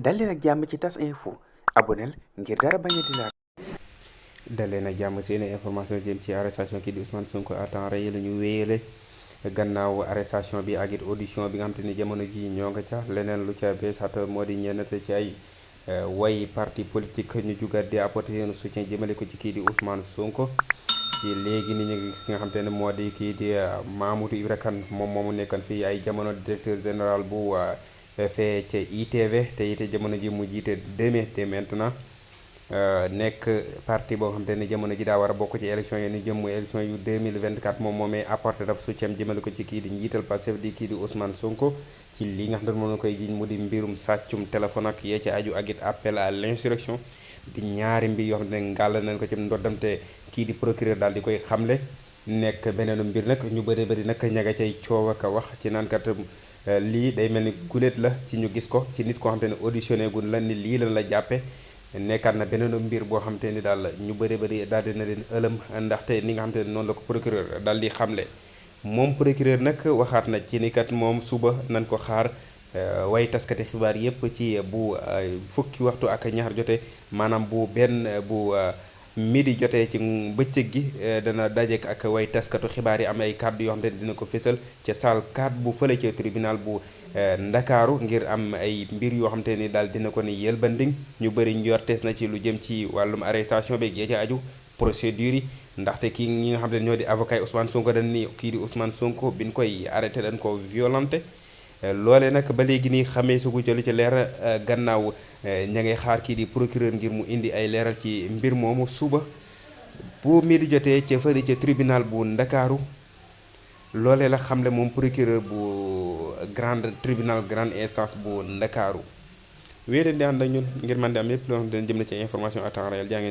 dal leen ak jàmm ci tas info aboneel ngir dara bañ a di laal. dal leen ak jàmm seen information jëm ci arrestation kii di Ousmane Sonko à temps réel la ñu wéyale gannaaw arrestation bi ak it audition bi nga xam te ni jamono ji ñoo nga ca leneen lu ca beesaat moo di ñenn ci ay way parti politique ñu jugaat di apporter seen soutien jëmale ko ci kii di Ousmane Sonko ci léegi ni ñu gis nga xam te ne moo di kii di Mamadou Ibra Kane moom moomu nekkoon fii ay jamono directeur général bu fee ca ITV te it jamono ji mu jiite Deme te maintenant nekk parti boo xam te ne jamono ji daa war a bokk ci élection yi ni jëm muy élection yu 2024 moom moomee apporté daf soutien jëmale ko ci kii di njiital Pastef di kii di Ousmane Sonko ci li nga xam ne moom la koy jiñ mu di mbirum sàccum téléphone ak yee ci aju ak it appel à l'insurrection di ñaari mbir yoo xam ne ngàll nañ ko ci ndoddam te kii di procureur daal di koy xamle nekk beneenu mbir nag ñu bëri nag ñaga cay coow ak wax ci naan kat lii day mel ni guléet la ci ñu gis ko ci nit koo xam te ne auditionné gun la ni lii lan la jàppe nekkaat na beneen mbir boo xam te ni daal ñu bëri daal dina leen ëlëm ndaxte ni nga xam te ne noonu la ko procureur daal di xamle moom procureur nag waxaat na ci ni kat moom suba nañ ko xaar way taskati xibaar yépp ci bu fukki waxtu ak ñaar jotee maanaam bu midi jotee ci bëccëg gi dana dajeek ak way taskatu xibaar yi am ay kàddu yoo xam te ne dina ko fésal ca salle 4 bu fële ca tribunal bu Ndakaaru ngir am ay mbir yoo xam te ni daal dina ko ni yëlbanding ñu bëri njortees na ci lu jëm ci wàllum arrestation beeg yee ca aju procédure yi ndaxte kii ñi nga xam ne ñoo di avocat Ousmane Sonko dañ ni kii di Ousmane Sonko biñ koy arrêté dañ ko violenté loole nag ba léegi nii xamee sugu ca lu ci leer gannaaw ña ngay xaar kii di procureur ngir mu indi ay leeral ci mbir moomu suba bu midi jotee ca fële ca tribunal bu Ndakaaru loolee la xamle moom procureur bu tribunal grande instance bu Ndakaaru wéy leen di ànd ak ñun ngir man di am yépp loo xam ne jëm na ci information à temps réel jaa ngeen